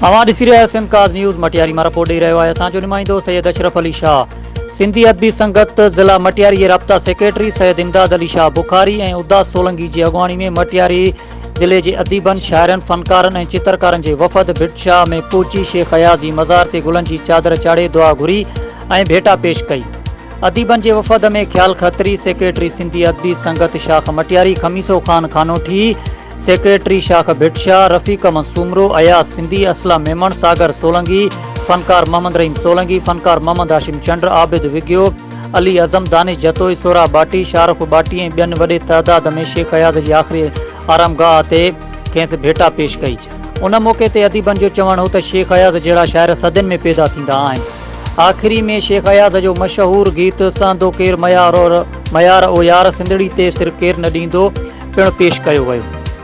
اوهان ڏسي رهيا آهيو سنڌ ڪاز نيوز مٽياري مان رپورٽ ڏئي رهيو آهي اسان جو نمائندو سيد اشرف علي شاهه سنڌي ادبي سنگت ضلع مٽياري جي رابطا سيڪريٽري سيد امداد علي شاهه بخاري ۽ اداس سولنگي جي اڳواڻي ۾ مٽياري ضلعي جي اديبن شاعرن فنڪارن ۽ چترڪارن جي وفد ڀٽ شاهه ۾ پهچي شيخ اياز جي مزار تي گلن جي چادر چاڙهي دعا گهري ۽ ڀيٽا پيش ڪئي اديبن جي وفد ۾ خيال کتري، سيڪريٽري سنڌي ادبي سنگت شاخ مٽياري، خميسو خان خانوٺي، سيڪريٽري شاخ ڀٽ شاهه، رفيق احمد سومرو، اياز سنڌي، اسلم ميمڻ، ساگر سولنگي، فنڪار محمد رحيم سولنگي، فنڪار محمد هاشم چنڊ، عابد وگهيو، علي اعظم، دانش جتوئي، سهراب ٻاٽي، شاهرخ ٻاٽي ۽ ٻين وڏي تعداد ۾ شيخ اياز جي آخري آرامگاهه تي کيس ڀيٽا پيش ڪئي. ان موقعي تي اديبن جو چوڻ هو ته شيخ اياز جهڙا شاعر صدين ۾ پيدا ٿيندا آهن. آخري ۾ شيخ اياز جو مشهور گيت سهندو ڪير ميار او يار سنڌڙي تي سر ڪير نه ڏيندو پڻ پيش ڪيو ويو.